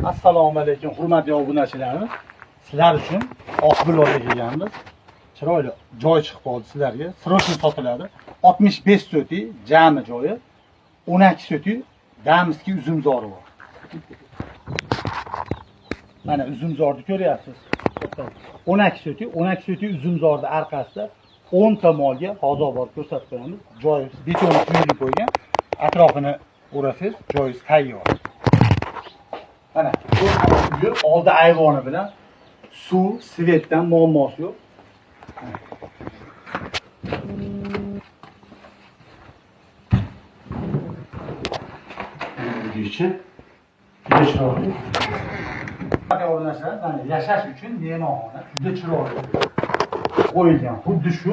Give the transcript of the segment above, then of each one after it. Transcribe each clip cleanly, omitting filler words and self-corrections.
Assalomu alaykum, hurmatli obunachilarimiz. Sizlar uchun Oqbuloqqa kelganmiz. Chiroyli joy chiqib qoldi sizlarga. Срочно sotiladi. 65 sotix jami joyi, 12 sotix дамский uzumzori bor. Mana uzumzorni ko'ryapsiz. 12 sotix, 12 sotix uzumzorni orqasida 10 ta molga hozir borib ko'rsatib qo'yamiz. Joy beton quyilib qo'ygan. Atrofini o'rasangiz, joyingiz tayyor. Mana bu uyi oldi ayvoni bilan suv, svetdan muammosi yo'q. Uy ichi juda chiroyli. O'rnashlar, mana yashash uchun mehmonxona juda chiroyli qo'yilgan. Xuddi shu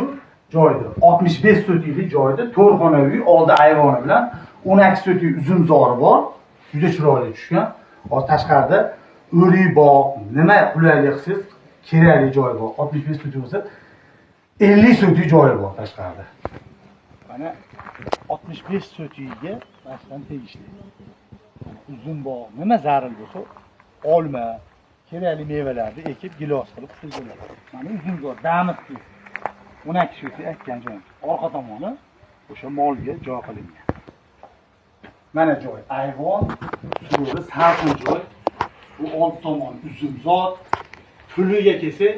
joyda 65 sotixlik joyda 4 xona uy oldi ayvoni bilan 12 sotix uzumzori bor. Juda chiroyli tushgan. Hozir tashqarida o'rik bog', nima qulaylik qilsangiz kerakli joy bor. 65 sotix bo'lsa 50 sotix joyi bor tashqarida. Mana 65 sotixiga mashdan tegishli. Uzum bog', nima zarur bo'lsa, olma, kerakli mevalarni ekib gilos qilib qilsa bo'ladi. Mana uzumzor damski 12 sotix ekkan joyimiz. Orqa tomoni o'sha molga joy qilingan. Mana joy, ayvon, suvi salqin joy. Bu old tomon uzumzor. Puliga kelsak,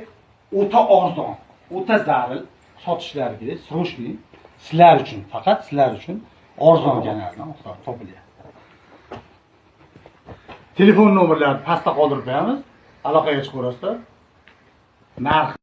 o'ta arzon, o'ta zaril sotishlari kerak, срочный. Sizlar uchun, faqat sizlar uchun arzon kanaldan topilyapti. Telefon nomerlarini pastda qoldirib qo'yamiz. Aloqaga chiqaverasizlar. Narx